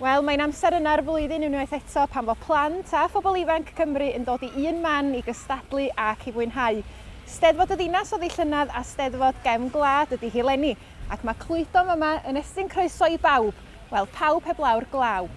Wel, mae'n amser yna'r flwyddyn unwaith eto pan fo plant a phobl ifanc Cymru yn dod i un man i gystadlu ac i fwynhau. Steddfod y Ddinas oedd hi llynedd a Steddfod Gefn Gwlad ydy hi 'leni, ac mae Clwydom yma yn estyn croeso i bawb, wel, pawb heblaw'r glaw.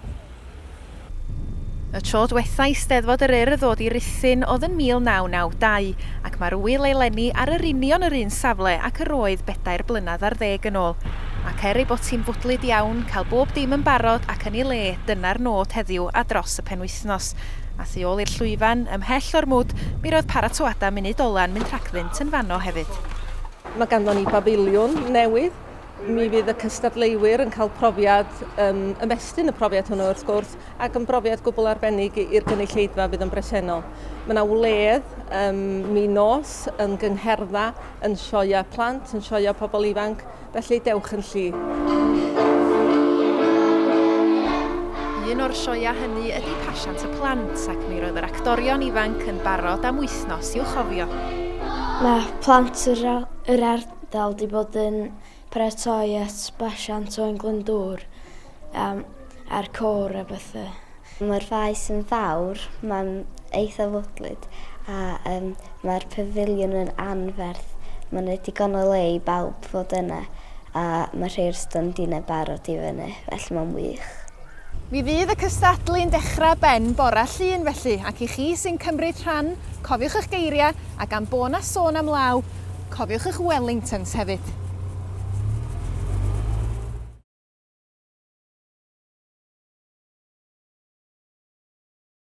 Y tro dwetha i Steddfod yr Urdd ddod i Ruthun oedd yn 1992, ac mae'r ŵyl eleni ar yr union yr un safle ac yr oedd bedair blynedd ar ddeg yn ôl. Ac er ei bod hi'n fwdlyd iawn, cael bob dim yn barod ac yn ei le, dyna'r nod heddiw a dros y penwythnos. A thu ôl i'r llwyfan, ymhell o'r mwd, mi roedd paratoadau munud ola'n mynd rhagddynt yn fanno hefyd. Mae ganddon ni bafiliwn newydd. Mi fydd y cystadleuwyr yn cael profiad, um, ymestyn y profiad hwnnw wrth gwrs, ac yn brofiad gwbl arbennig i'r gynulleidfa fydd yn bresennol. Mae yna wledd um, mi nos yn gyngherddau, yn sioeau plant, yn sioeau pobl ifanc, felly dewch yn llu. Un o'r sioeau hynny ydy Pasiant y Plant, ac mi roedd yr actorion ifanc yn barod am wythnos i'w chofio. Mae plant yr, yr ardal wedi bod yn paratoi at basiant Owain Glyndŵr um, a'r côr a bethau. Mae'r faes yn fawr, mae'n eitha fwdlyd a um, mae'r pafiliwn yn anferth. Mae'n rhoi digon o le i bawb fod yna a mae rhai o'r stondinau barod i fyny, felly mae'n wych. Mi fydd y cystadlu'n dechrau ben bora Llun felly, ac i chi sy'n cymryd rhan, cofiwch eich geiriau, a gan bo' 'na sôn am law, cofiwch eich Wellingtons hefyd.